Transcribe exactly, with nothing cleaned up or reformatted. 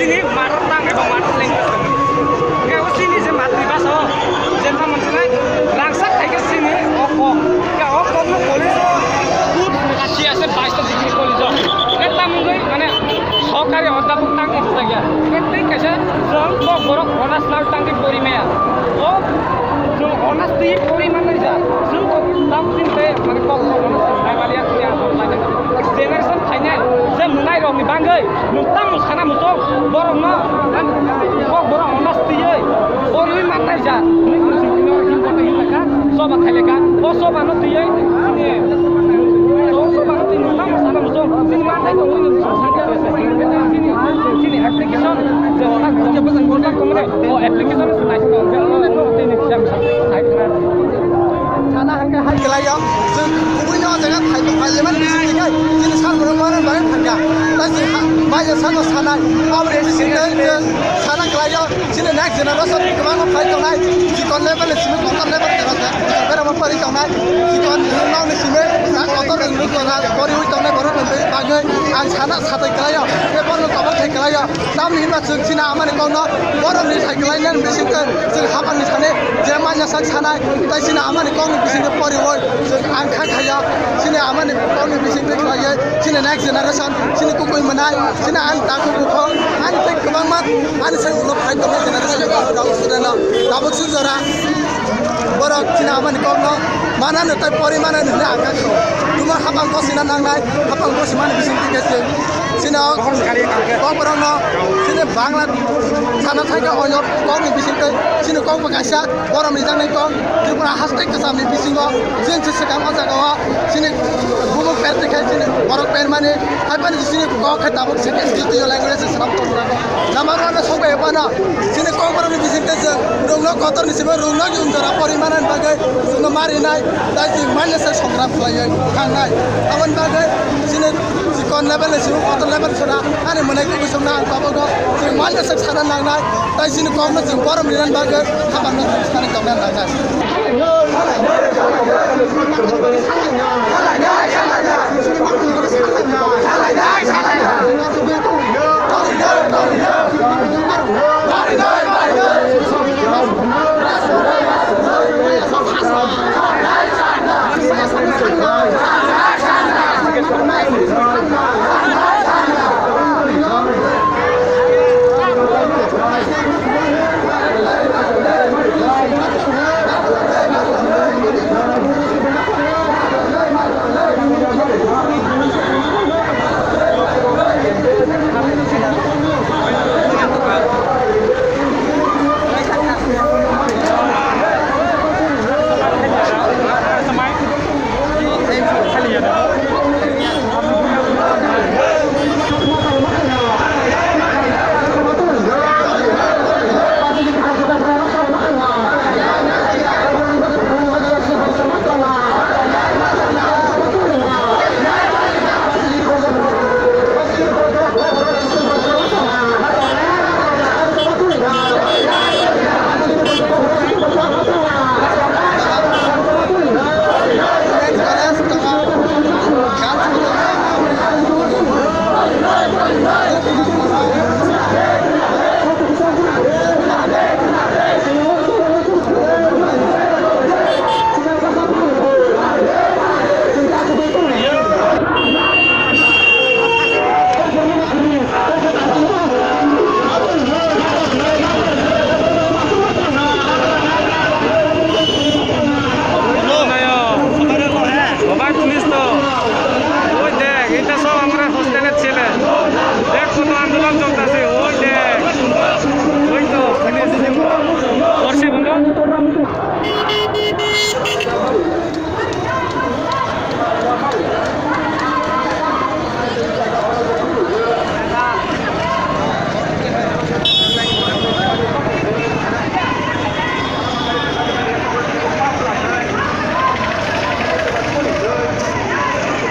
Chini mother tongue eba mother language tongo. Hingke o chini je matri bhasha o, je tamo hwnai rangchak hai khe chini o kok. Hingke o kokno college o good khachi ase, bais ta degree college o. Hingke tamo wngwi mane sorkari odhyapok tangwi rwjak ya. Hingke tei kaisa chwng kok borok honours nai tangwi pori maya. O chwng honours twi pori manai ja. Chwng kok tamo chini tei mane kok borok honours twi pori maya. Generation phainai je mwnai rokni bangwi. Nwng tamo sana muchung borokno, kok borok honna twiwi, borwi mantai ja, hwnwi nwng sing sino him koto him lekha, soba khai lekha, o soba no twiwi, o soba no twiwi nwng tamo sana muchung, chini mantai tongwi nwng sing sini, chini, chini application, je hota kuchia bwsang hota tongmani, o application no swng naising tong, je ono le tong tini kisa misa sai khna. Sana hangke hai kelayo, chwng kubui no jaga phai phai lemani bising dikai, chini sal borok mano bai thangka. Tai chwng ha, bai ya sano sanai, aboni bising tei chwng sana kelayo, chini next generation kwbangma phai tongnai, chikon level ni simi kotor level tera tera, bera ma pari tongnai, chikon nong ni simi, kotor ni tongnai, pori ui tongnai borok ni bagwi ang sana satai kelayo, tei borok no kobor khai kelayo. Tamni hwnba chwng chini amani kokno borokni sai kwlainani bisingtwi chwng hapangni thani je manya sak sanai, tei chini amani kokni bisingtwi poriwi chwng ang kha khaiya. Chini amani kokni bisingtwi khlaiwi chini next generation, chini kukui mwnai, chini ani takhuk bukhuk, ani tei kwbangma ani sai ulo phai tongnai generation rok student rok tabuk suk jora borok chini amani kokno manano tei pori manani hwnwi ang kha kho. Tuma hapang gosina nangnai, hapang gosimani bisingtwi khe chwng Chini o kokborokno chini Bangla sana thangkhe oyo kokni bisingtwi chini kokbo kaisa borom rijaknai kok Tripura haste kwchamni bisingo chini se swkang o jaga o chini bumung per tikhe chini borok permani haibani chini kok khe tabuk second twiyo language se swnam tongmani number one o sokbai phano chini kokborokni bisingtwi chwng rungno kotorni simi rungno yum jora porimanani bagwi chwngno marinai tai chwng manya se songram khlaiwi thangnai aboni bagwi chini Chikon level ni simi kotor level sona ani mwnai khe kusum na ang tabuk no chwng manya sak sana nangnai tai chini kok no chwng borom rinan bagwi hapang no chwng sana tongna nangnai.